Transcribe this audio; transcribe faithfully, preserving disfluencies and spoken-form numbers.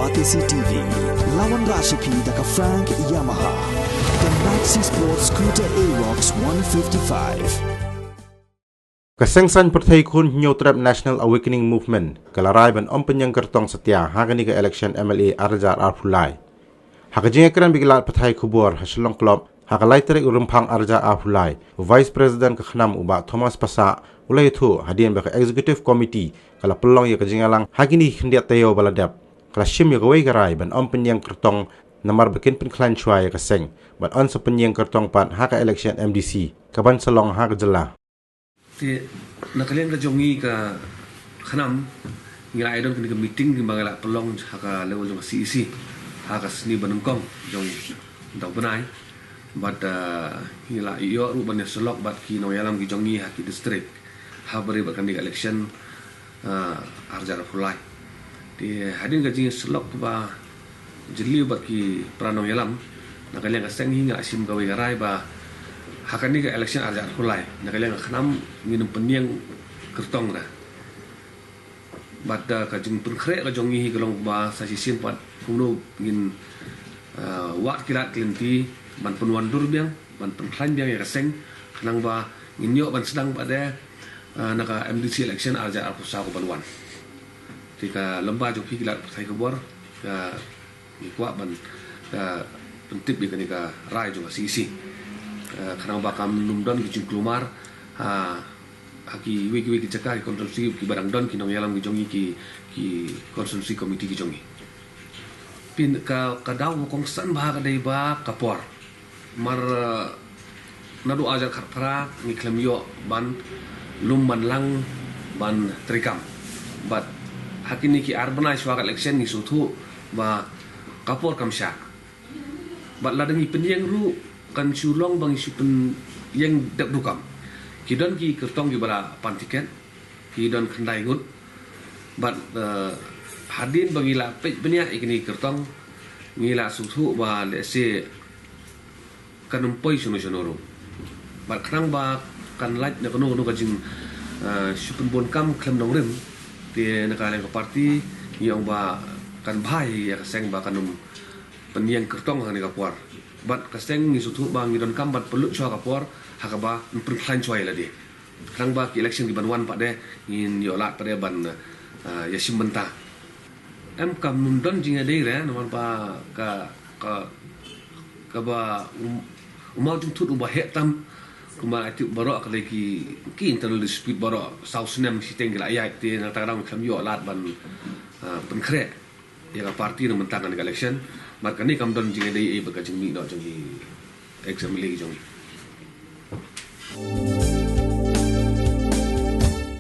Batesi T V, lawan Rashipi da ka Frank Yamaha. The Maxi Sports Scooter Aerox one fifty-five. Ka Seng Saiñ Pyrthei Khun Hynñiewtrep National Awakening Movement ka la rai ban ym pynïeng kyrtong satia ha kane ka election M L A ar hajar arphew lai. Ha ka jingïakren bad ki lad pathai khubor ha Shillong Club, ha ka lai tarik u Rymphang ar hajar arphew lai, u Vice President ka KHNAM u Bah Thomas Passah u la ïathuh hadien ba ka Executive Committee ka la pynlong ïa ka jingïalang ha kine ki khyndiat taïew ba la dep, ka la shim ïa kawei ka rai ban ym pynïeng kyrtong namar ba kin pynkhlaiñ shuwa ïa ka seng bad yn sa pynïeng kyrtong pat ha ka election M D C ka ban sa long ha ka jylla. Te na ka liang ka jong ngi ka KHNAM, ngi la ai don kane ka meeting kaba ngi la pynlong ha ka level jong ka C E C ha ka sngi ba nyngkong jong u bnai. Bad, ah, ngi la ïoh ruh ban ïasyllok bad ki nongïalam ki jong ngi ha ki district ha bynta bad kane ka election, ah, ar hajar arphew lai. Te hadien ka jingïasyllok kaba jylliew bad ki para nongïalam, na ka liang ka seng hi ngi la shim kawei ka rai ba ha kane ka election ar hajar arphew lai, na ka liang ka KHNAM ngin ym pynïeng kyrtong re. Bad, ah, ka jingpynkhreh ka jong ngi hi ka long ba sa shisien pat kumno ngin, ah, wad ki lad ki lynti ban pynwan dur biang, ban pynkhlaiñ biang ïa ka seng, khnang ba ngin ïoh ban sdang pat de, ah, na ka M D C election ar hajar arphew saw ka ban wan. Te ka lem bad jong phi ki lad pathai khubor, ka ngi kwah ban, ah, pyntip ïa kane ka rai jong ka C E C. Ah, khnang ba kam nym don ki jingkulmar, ah, ha kiwei kiwei ki jaka ki constituency kiba dang don ki nongïalam ki jong ngi ki, ki constituency committee ki jong ngi. Pyn ka, ka daw ba kongsan bha ka dei ba ka por. Mar, eh, naduh ar hajar khatphra ngi khlem ïoh ban lum ban lang ban treikam. Bad ha kine ki ar bnai shuwa ka election ngi sngewthuh ba ka por kam shah. Bad lada ngi pynïeng ruh kan shu long ba ngi shu pynïeng dep rukom. Ki don ki kyrtong kiba la pan tiket, ki don khyndai ngut. Bad, eh, hadien ba ngi la peit bniah ïa kine ki kyrtong, ngi la sngewthuh ba lehse kan ym poi shano shano ruh. Bad khnang ba kan lait na kano kano ka jing, eh, shu pynbun kam khlem nongrim, te na ka liang ka party ngi ong ba kan bha ïa ka seng ba kan ym pynïeng kyrtong ha kane ka por. Bad ka seng ngi sngewthuh ba ngi donkam ban pynlut shuwa ka por ha kaba yn pynkhlaiñ shuwa ïa lade. Khnang ba ki election ki ban wan pat de ngin ïoh lad pat de ban, ah, ïashim bynta. Em kam don jingïadei re namar ba ka, ka, kaba, um, u mawjongthut uba heh tam kumba la tip baroh ka dei ki, ki internal dispute baroh saw snem shiteng ki la ïaid te na ka daw khlem ïoh lad ban, ah, pynkhreh ïa ka party na mynta kane ka election. Bad kane kam don jingïadei ei bad ka jingmih noh jong ki ex M L A ki jong ngi.